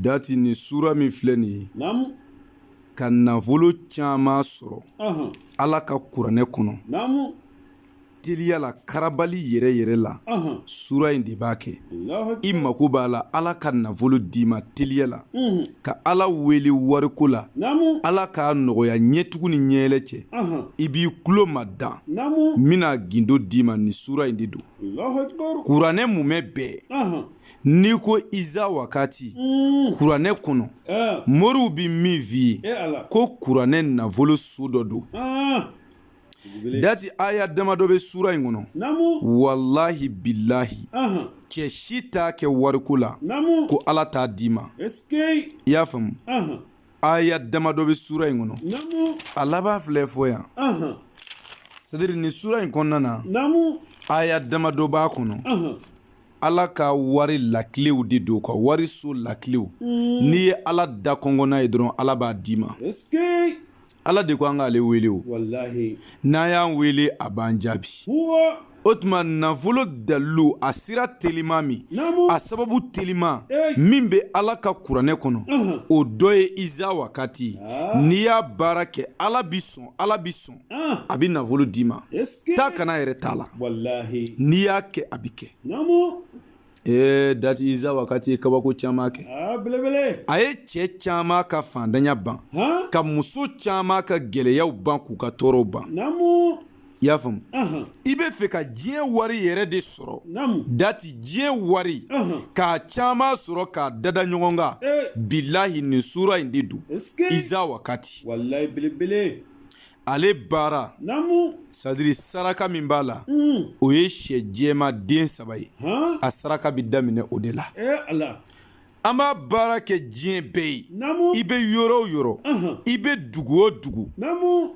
Dati ni sura min filɛ nin ye, ka nafolo caman sɔrɔ Ala ka kuranɛ kɔnɔ teliya la, karabali yɛrɛ yɛrɛ la, sura in de b'a kɛ. I mako b'a la Ala ka nafolo d'i ma teliya la, ka Ala wele wariko la, Ala k'a nɔgɔya ɲɛtugu ni ɲɛyɛlɛ cɛ. I b'i tulo mada, n bɛna gindo d'i ma, nin sura in de don. Kuranɛ mumɛ bɛɛ, n'i ko iza wakati kuranɛ kɔnɔ, moriw bɛ min f'i ye ko kuranɛ nafolo so dɔ don. Dati aya damadɔ bɛ sura in kɔnɔ, walahi bilahi, cɛ si t'a kɛ wariko la ko Ala t'a d'i ma. I y'a faamu? Aya damadɔ bɛ sura in kɔnɔ, a laban filɛ fɔ yan. C'est-à-dire nin sura in kɔnɔna na, aya damadɔ b'a kɔnɔ, Ala ka wari lakilew de don, ka wari so lakilew. N'i ye Ala da kɔngɔ n'a ye dɔrɔn, Ala b'a d'i ma. Ala de ko an k'ale wele o, n'an y'an wele, a b'an jaabi. O tuma nafolo dalilu, a sira telima min, a sababu telima min bɛ Ala ka kuranɛ kɔnɔ, o dɔ ye iza wakati. N'i y'a baara kɛ, Ala bi sɔn, Ala bi sɔn, a bɛ nafolo d'i ma. Taa kana yɛrɛ t'a la, n'i y'a kɛ, a bɛ kɛ. Ee dati, iza wakati ye kabako caman kɛ. A ye cɛ caman ka fantanya ban, ka muso caman ka gɛlɛyaw ban, k'u ka tɔɔrɔw ban. I y'a faamu? I bɛ fɛ ka diɲɛ wari yɛrɛ de sɔrɔ, dati, diɲɛ wari k'a caman sɔrɔ k'a dada ɲɔgɔn kan, bilahi, nin sura in de don, iza wakati. Ale baara, c'est-à-dire saraka min b'a la, o ye sɛ jɛma den 3 ye. A saraka bɛ daminɛ o de la. An b'a baara kɛ diɲɛ bɛɛ ye. I bɛ yɔrɔ o yɔrɔ, i bɛ dugu o dugu,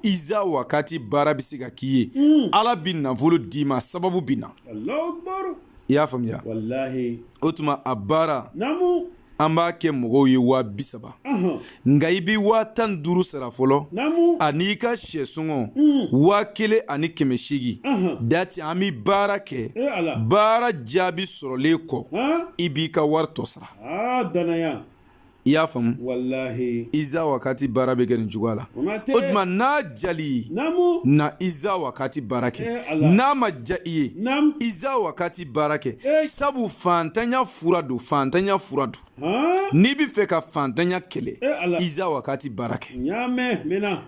iza wakati baara bɛ se ka k'i ye. Ala bɛ nafolo d'i ma, sababu bɛ na. I y'a faamuya? O tuma a baara, an b'a kɛ mɔgɔw ye 30 000, nka i bɛ 15 000 sara fɔlɔ, ani i ka sɛ sɔngɔ 1800. Dati, an bɛ baara kɛ. Baara jaabi sɔrɔlen kɔ, i b'i ka wari tɔ sara. I y'a faamu? Iza wakati baara bɛ kɛ nin cogoya la. O tuma n'a diyal'i ye, na iza wakati baara kɛ. N'a ma diya i ye, iza wakati baara kɛ, sabu fantanya fura don, fantanya fura don. N'i bɛ fɛ ka fantanya kɛlɛ, iza wakati baara kɛ.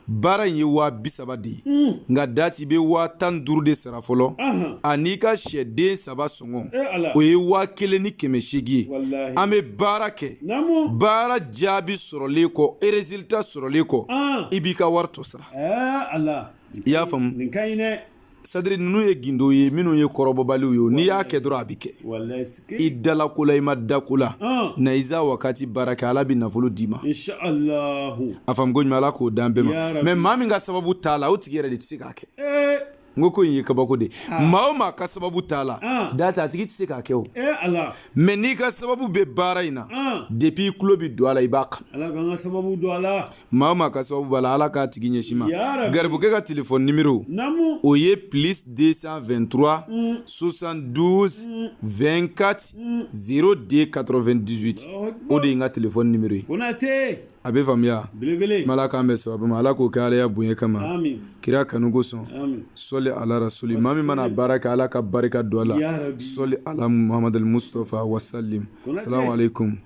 Baara in ye 30 000 de ye, nka dati, i bɛ 15 000 de sara fɔlɔ, ani i ka sɛden 3 sɔngɔ, o ye 1800 ye. An bɛ baara kɛ. Baara jaabi sɔrɔlen kɔ, résultat sɔrɔlen kɔ, i b'i ka wari tɔ sara. I y'a faamu? C'est-à-dire ninnu ye gindo ye minnu ye kɔrɔbɔbaliw ye. N'i y'a kɛ dɔrɔn, a bɛ kɛ. I dala ko la, i ma da ko la, na iza wakati baara kɛ, Ala bɛ nafolo d'i ma. A faamu ko ɲuman, Ala k'o d'an bɛɛ ma. Mais maa min ka sababu t'a la, o tigi yɛrɛ de tɛ se k'a kɛ. N ko in ye kabako de. Maa o maa ka sababu t'a la, dati, a tigi tɛ se k'a kɛ o. Mais n'i ka sababu bɛ baara in na, depuis i tulo bɛ don a la, i b'a kanu. Maa o maa ka sababu b'a la, Ala k'a tigi ɲɛsin ma. Garibukɛ ka téléphone numéro, o ye plus 223 72 24 02 98. O de ye n ka téléphone numéro ye. A bɛ faamuya. Ala k'an bɛn sababu ma. Ala k'o kɛ Alaya bonya kama, kira kanu kosɔn. Sɔli ala rasuli. Maa min mana baara kɛ, Ala ka barika don a la. Sɔli ala Muhamadu Mustafa wasalim. Salamu aleykum.